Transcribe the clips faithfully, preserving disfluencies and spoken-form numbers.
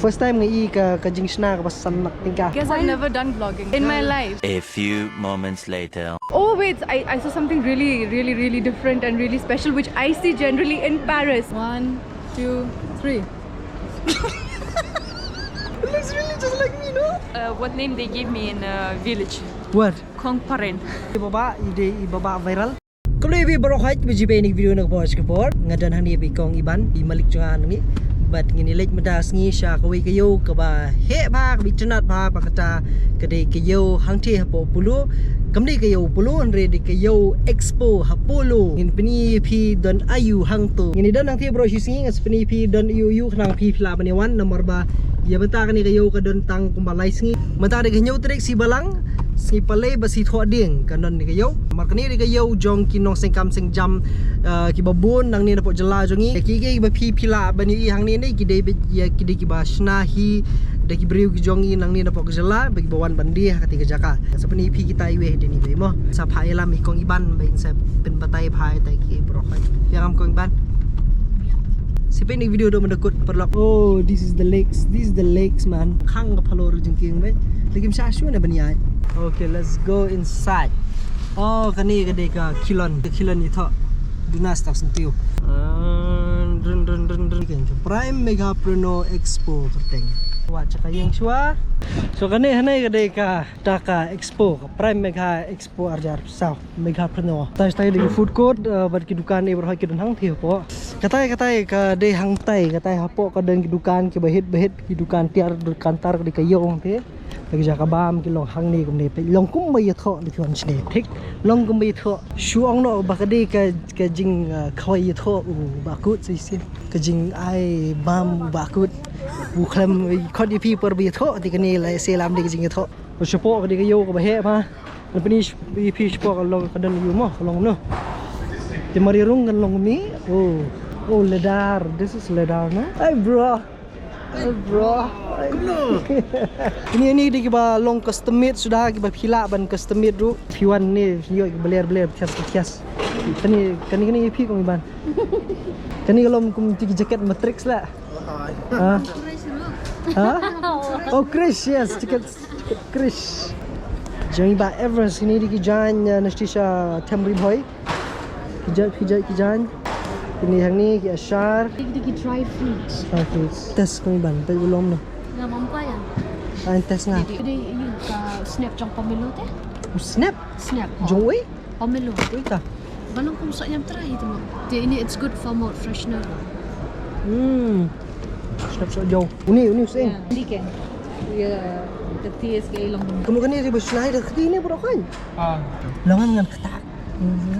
First time nga i ka, ka jingshna kaba san lak tyngka. Guess I've never done vlogging in my life. A few moments later. Oh wait, I, I saw something really, really, really different and really special, which I see generally in Paris. One, two, three. It looks really just like me, no? Uh, what name they gave me in uh, village? What? Kong Paren. I baba, i de, i baba viral. Khublei ïa phi baroh, hoi ba phi ju peit ïa kane ka video na ka por sha ka por. Nga don hangne bad i kong Iban, i malik jong nga hangne. Bad ngin ïa leit mynta sngi sha kawei ka ïew kaba heh bha, kaba itynnad bha, ba kata ka dei ka ïew hangtei hapoh Polo. Kam dei ka ïew Polo, hynrei dei ka ïew Expo ha Polo. Ngin pyni ïa phi don aïu hangto. Ngin ïa don hangtei baroh shi sngi, nga sa pyni ïa phi don aïu aïu, khnang phi phi lah ban ïa wan, namar ba ïa mynta kane ka ïew ka don tang kumba lai sngi. Mynta dei ka hynñiew tarik, sngi Balang, sngi Palei bad sngi Thohdieng, ka don kane ka ïew. Namar kane dei ka ïew jong ki nongseng kam seng jam, eh, kiba bun nangne napoh jylla jong ngi. Ki, ki, kiba phi phi lah ban ïohi hangne ne, ki dei ba, ïa, ki dei kiba shna hi da ki briew ki jong ngi nangne napoh ka jylla, ba kiba wan ban die ha kata ka jaka. Sa pyni ïa phi kita iwei ha dei ni ba mo. Sa phah ïalam ïa i kong Iban ba in sa pynbatai bha ïa kita ki baroh. Ïa ngam kong Iban. Sa peit ïa kane ka video haduh mynta kut paralok. Oh, this is the lakes. This is the lakes, man. Khang ka phalor jingkieng ba. Lei kim shah shuh na ban ïaid. Okay, let's go inside. Oh, kane ka dei ka khilon, ka khilon ïathoh. Duna stok syntiew. Ah, dun, dun, dun, dun. Ka Prime Meghapreneur Expo kyrteng. Wat sha ka ïing shuwa. So kane hangne ka dei kata ka expo, ka Prime Megha Expo arjar saw. Meghapreneur. Tang tang dei ki food court, eh, bad ki dukan, eh, baroh ki don hangtei hapoh. Katai, katai ka dei hangtai, katai hapoh ka don ki dukan kiba hit ba hit, ki dukan tiar, dukan tar, ka dei ka ïew hangtei. Bad ki jaka bam ki long hangne kumne, peit long kumba ïathoh, dei ki wan shane. Thik long kumba ïathoh. Shu ong noh ba ka dei ka, ka jing, eh, khawai ïathoh u Bah Kut shisien. Ka jingai bam u Bah Kut. U khlem khot ïa phi por ba ïathoh, te kane la se lam dei ka jingïathoh. Shapoh ka dei ka ïew kaba heh bha. Ngan pyni ïa phi shapoh ka long, ka don ïew mo, ka long kumno. Te mar ïa rung kan long kumne. Oh. Oh, leather. This is leather, na? Hey, bro. Hey, bro. Kumno? Ini, ini dei kiba long custom made suda, kiba phi lah ban custom made ruh. Phi wan ne, phi ïoh kiba ler, ba ler, ba thias, ba thias. Kane, kane, kane ïa phi kong Iban. Kane ka long kum ki jacket Matrix la. Ha? Ha? Oh, Krish, yes, jacket, jacket Krish. Jong i Bah Everest, ini dei ki jaiñ, eh, na shisha Them Ri Bhoi. Ki jaiñ, ki jaiñ, ki jaiñ. Ini hangne ki ashar. Ini dei ki dry fruits. Dry fruits. Test kong Iban, peit u long kumno. Nga mam kwah ïa. Ai test nga. Ini, ini ka snap jong pomelo te. U snap? Snap. Jong uei? Pomelo. Uei ta? Ba long kum soh ïam trai tu mo. Te ini it's good for mouth freshener. Hmm. Snap soh jong. Uni, uni u seng. Uni ke. Ïa, ka taste ka long. Kumno kane ri ba shlai da kti ne bro kan? Ah. Long ngan kata.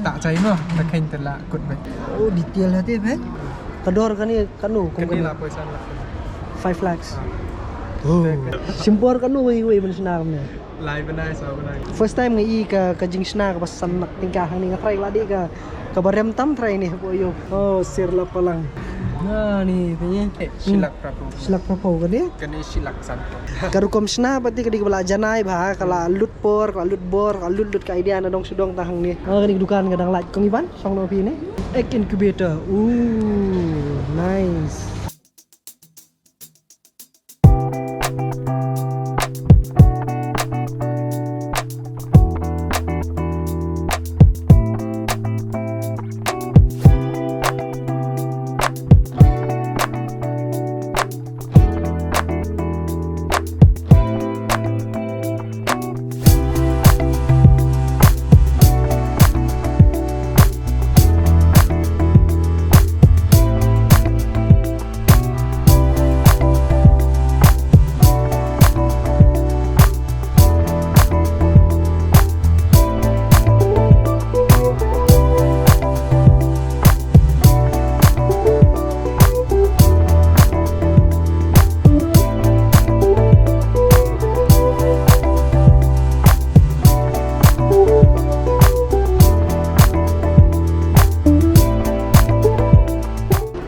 Kata chai mo, da kan te la kut ba. Oh, detail hate ba. Ka dor kane kano kum kane la poi san lak. Five lakhs. Oh. Shim por kano wei wei ban shna kumne. Lai bnai, saw bnai. First time nga i ka, ka jingshna kaba san lak tyngka hangne, nga tharai la dei ka, kaba rem tam tharai ne, hapoh ïew. Oh, sir la palang. Nga ni, tanya. Eh, shi lak phra phew. Shi lak phra phew kane? Kane shi lak san phew. Ka rukom shna pat te ka dei kaba la janai bha, ka la lut por, ka la lut bor, ka la lut lut ka idea na dong shu dong tang hangne. Oh, kane ka dukan ka dang lait kong Iban, shong noh phi ne. Egg incubator. Ooh, nice.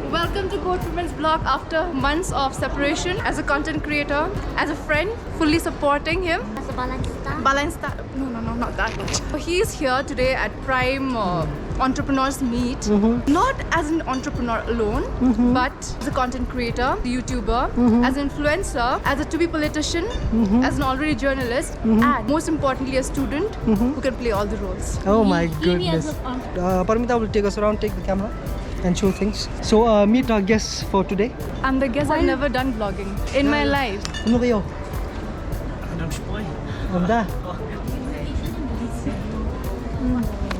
Welcome to Boat Women's Blog after months of separation. As a content creator, as a friend, fully supporting him. As a Balan star. Balan star. No, no, no, not that much. So he's here today at Prime uh, entrepreneurs meet, not as an entrepreneur alone, but as a content creator, the YouTuber, as an influencer, as a to be politician, as an already journalist, and most importantly, a student who can play all the roles. Oh my goodness. Uh, Parmita will take us around, take the camera, and show things. So, uh, meet our guests for today. I'm the guest. I've never done vlogging in my life. Ano kayo? Ganda.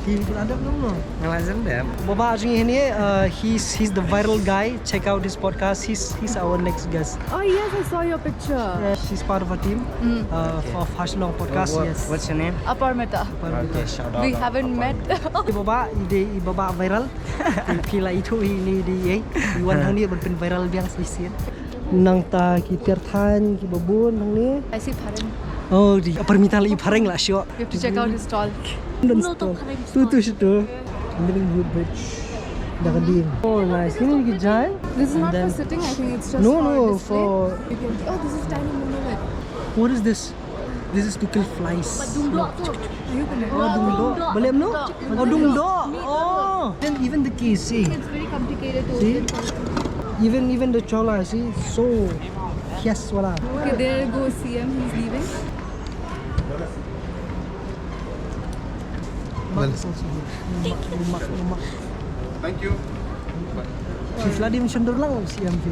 Di ko alam mo. Ngalajan dem. Baba jong ngi, uh, he's he's the viral guy. Check out his podcast. He's he's our next guest. Oh yes, I saw your picture. Uh, she's part of our team, uh, for Hashilong podcast. What, Yes. What's your name? Aparmita. Okay, shout out. We haven't met. I baba, i de i baba viral. Phi la ithuh ïa ine i de i. I wan hangne ban pynviral biang sa shisien. Nangta ki tiar thaiñ kiba bun hangne. I see phareng. Oh, di Parmita la i phareng la shuh. We have to check out his stall. Don No, stall. to phareng Tu tu shi tu. Living Root Bridge. Da ka ding. Oh, nice. Ini ki jaiñ. This is And not for then sitting. I think it's just No, for no, display. for You can, oh, this is tiny monolith. What is this? This is to kill flies. Dungdok tu. Are you gonna? Oh, dungdok. Boleh no? Oh, dungdok. Oh. Then even the case, see. It's very complicated to See? open. Even even the chola, see, so yes, wala. Okay, there goes C M. He's leaving. Mark is also here. Mark, Mark, Mark. Thank you. Chief Ladim Sundurlang C M P.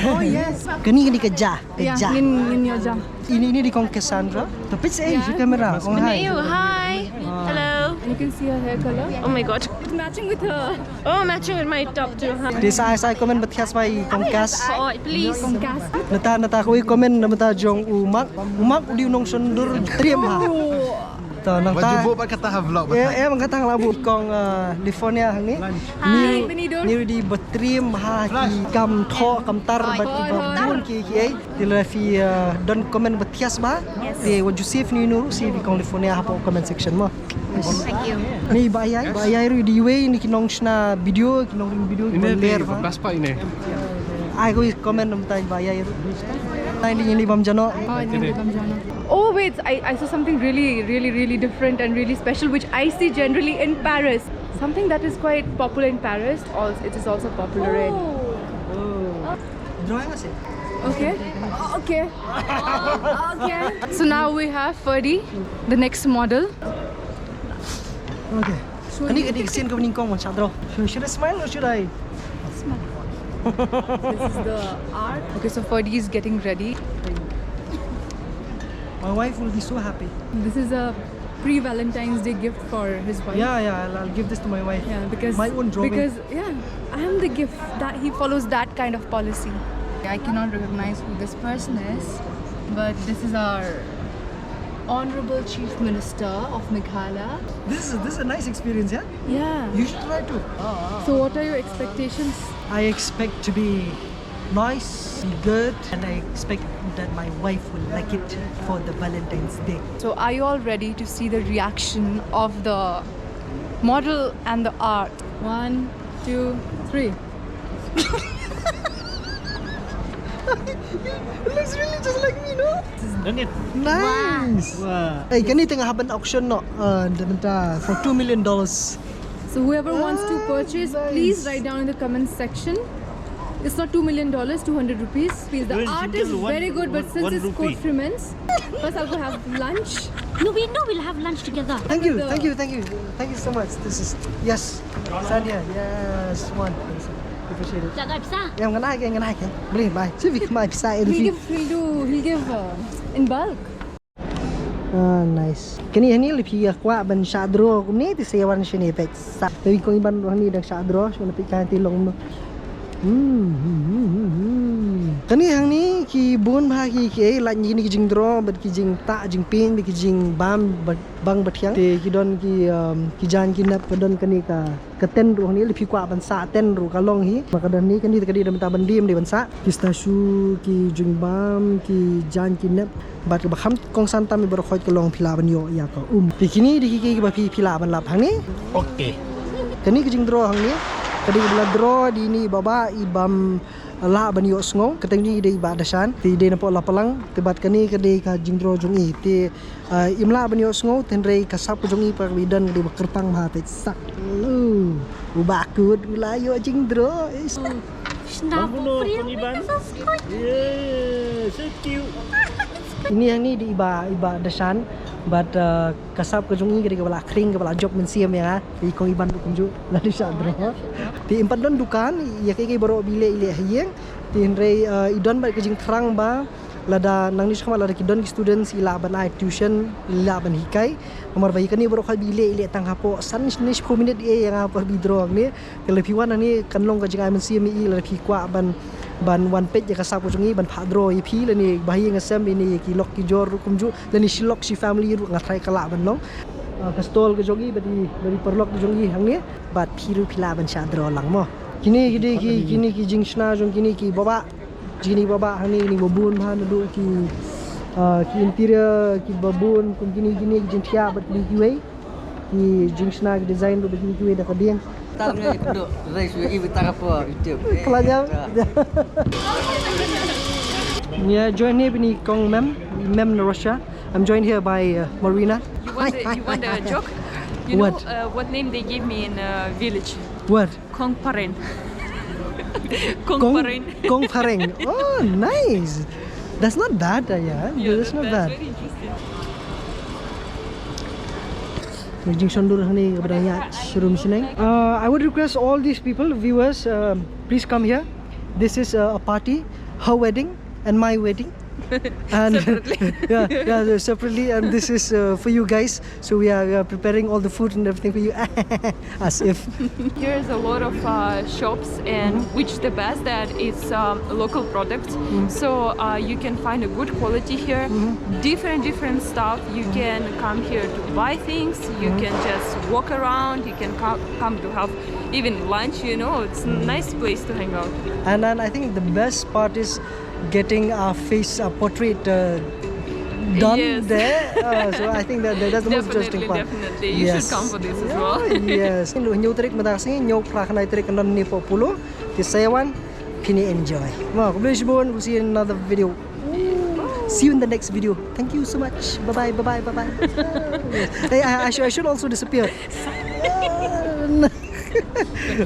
Oh yes. Kani kani ka ja, ka Yeah, ja. in in your jam. Ini ini di kong Cassandra. Tapi eh, Yeah. Kamera. Oh, hi. Hi. Hello. You can see her hair color. Oh my god. It's matching with her. Oh, matching with my top too, huh? Di sa sa komen ba thias ba i kong Cass. Oh, please. Kong Cass. Nata nata ko i komen na mata jong u Mark. U Mark u dei u nongshondur trim ha. Ta nang Ba ta. jubok ba kata ha vlog ba. Eh, eh, bang kata la bu kong, uh, Lifonia hangne. Hi, Mini Dur. Ni di ba trim ha ki kam tho kam tar ba ki ba bun ki ki ai. Ti la phi, uh, don komen ba thias ba. Ti wa ju save ni nu save kong Lifonia hapoh comment section mo. Thank you. Ni ba ai, ba ai ru di wei ni ki nongshna video, ki nongring video, ki Ini ler di ba. Vespa ini. Ai ko comment nam tai ba ai ru. Tai ni ni bam jano. Oh, I think they come down. Oh wait, I, I saw something really, really, really different and really special, which I see generally in Paris. Something that is quite popular in Paris. Also, it is also popular in. Drawing ase. Okay. Oh, okay. Okay. So now we have Ferdy, the next model. Okay. Kani kani scene ko ning kong shadro. Should, should I smile or should I? This is the art. Okay, so Ferdy is getting ready. My wife will be so happy. This is a pre-Valentine's Day gift for his wife. Yeah, yeah, I'll, I'll give this to my wife. Yeah, because My own drawing. Because yeah, I am the gift that he follows that kind of policy. I cannot recognize who this person is, but this is our honorable Chief Minister of Meghalaya. This is this is a nice experience, yeah. Yeah. You should try too. So what are your expectations? I expect to be nice, be good, and I expect that my wife will like it for the Valentine's Day. So are you all ready to see the reaction of the model and the art? One, two, three. Looks really just like me, no? Nice. Hey, kani tengah hap ban auction noh, uh, da mynta for two million dollars. So whoever wants to Ah, purchase, nice. Please write down in the comment section. It's not two million dollars, two hundred rupees. Please, the art is very good, but since it's court remains, first I'll go have lunch. No, we know we'll have lunch together. Thank you, thank you, thank you, thank you so much. This is yes, Sanya, yes, one. Appreciate it. Jaga pisa. Yang kena ke, yang kena ke. Boleh, bye. Sivik mai pisa He'll ini. Give, he'll do, he'll give uh, in bulk. Ah, nice. Kani hani le phi kwah ban shah draw kumne, ti sa wan shini pek. Sa. Tapi kong iban hani dang shah draw, shuna pek kan ti long no. Hmm, hmm, hmm, hmm, hmm. Kani hangne ki bun bha ki ki eh, lait ni ki jingdraw bad ki jingtah jingping bad ki jingbam bad bang bad thiang. Te ki don ki, um, ki jaiñ ki nep ka don kani ka, ka tent ruh hangne, le phi kwah ban sah tent ruh ka long hi. Ba ka don ni kani ka dei da mynta ban dim dei ban sah. Ki statue, ki jingbam, ki jaiñ ki nep. Bad kaba kham kongsan tam i baroh khoit ka long phi lah ban ïoh ïa ka um. Te kini dei ki kiba phi, phi lah ban lap hangne. Okay. Kani ka jingdraw hangne. Ka dei kaba la draw dei ni baba i bym lah ban ïoh sngew. Ka teng jong i dei i Bah Dashan. Te i dei napoh Lapalang. Te bad kani ka dei ka jingdraw jong i. Te, uh, im lah ban ïoh sngew. Te hynrei ka sap ka jong i pa kaba i don ka dei ba kyrpang bha te sak. Hello. U Bah Kut u la ïoh jingdro. Is. Shnabo Bumbuno, pria Kong Iban. Kita so cute. Yeah, so cute. Ini hangne dei i Bah, i Bah Dashan. Bad uh, ka sap ka jong i ka dei kaba la khring kaba la jop mynsiem ïa nga. I Kong Iban ruh kumjuh la dei shah dro. Te im pat don dukan ïa kiei kiei baroh ba i leh i leh ha ïing. Te hynrei uh, i don bad ka jingthrang ba lada nangne shakhmat lada ki don ki students i lah ban ai tuition, i lah ban hikai. Namar ba ïa kane baroh kaba i leh i leh tang hapoh san ne shiphew minit ïa nga hapoh ba i dro hangne. Te lada phi wan hangne kan long ka jingai mynsiem ïa i lada phi kwah ban ban wan peit ïa ka sap ka jong i ban phah dro ïa phi lane ba ha ïing ha sem ine ïa ki lok ki jor ruh kumjuh lane shi lok shi family ruh nga tharai ka lah ban long. Ah, ka stall ka jong i bad i bad i paralok ka jong i hangne bad phi ruh phi lah ban shah dro lang mo. Kine ki dei ki kine ki jingshna jong kine ki babah. Jingkine babah hangne kine babun bha naduh ki ah, ki interior ki babun kum kine kine ki jingthiah bad kine kiwei. Ki jingshna ki design ruh ba kine kiwei da ka dieng. Tang ngai duk rai shu i bita ka por YouTube. Khlaiñ ïa. Nia join ni bini kong Mem, Mem na Russia. I'm joined here by uh, Marina. You want, the, you want a joke? You What? know uh, what name they gave me in uh, village? What? Kong Paren. Kong Kong Paren. Kong Pareng. Oh, nice. That's not bad, uh, yeah. Yeah, That's not that's bad. Very interesting. Jingshon dur hangne ka ba dang ïaid sha rum shnong. Uh, I would request all these people, viewers, um, please come here. This is uh, a party, her wedding and my wedding. And Separately. yeah, yeah, so separately, and this is uh, for you guys. So we are, we are preparing all the food and everything for you. As if. Here's a lot of uh, shops, and which the best that is um, local products. So uh, you can find a good quality here. Different different stuff. You can come here to buy things. You can just walk around. You can come come to have even lunch. You know, it's a nice place to hang out. And then I think the best part is getting our face, our portrait uh, done Yes. there. Uh, so I think that, that that's the most interesting Definitely, part. Definitely. You should come for this as well. Yes. Hynñiew tarik mynta ka sngi, hynñiew phra khyndai tarik kan don hangne hapoh Polo. Te sa ïa wan, phin enjoy. Mo, khublei shibun, we'll see you in another video. See you in the next video. Thank you so much. Bye bye, bye bye, bye bye. Hey, I, I, should, I should also disappear.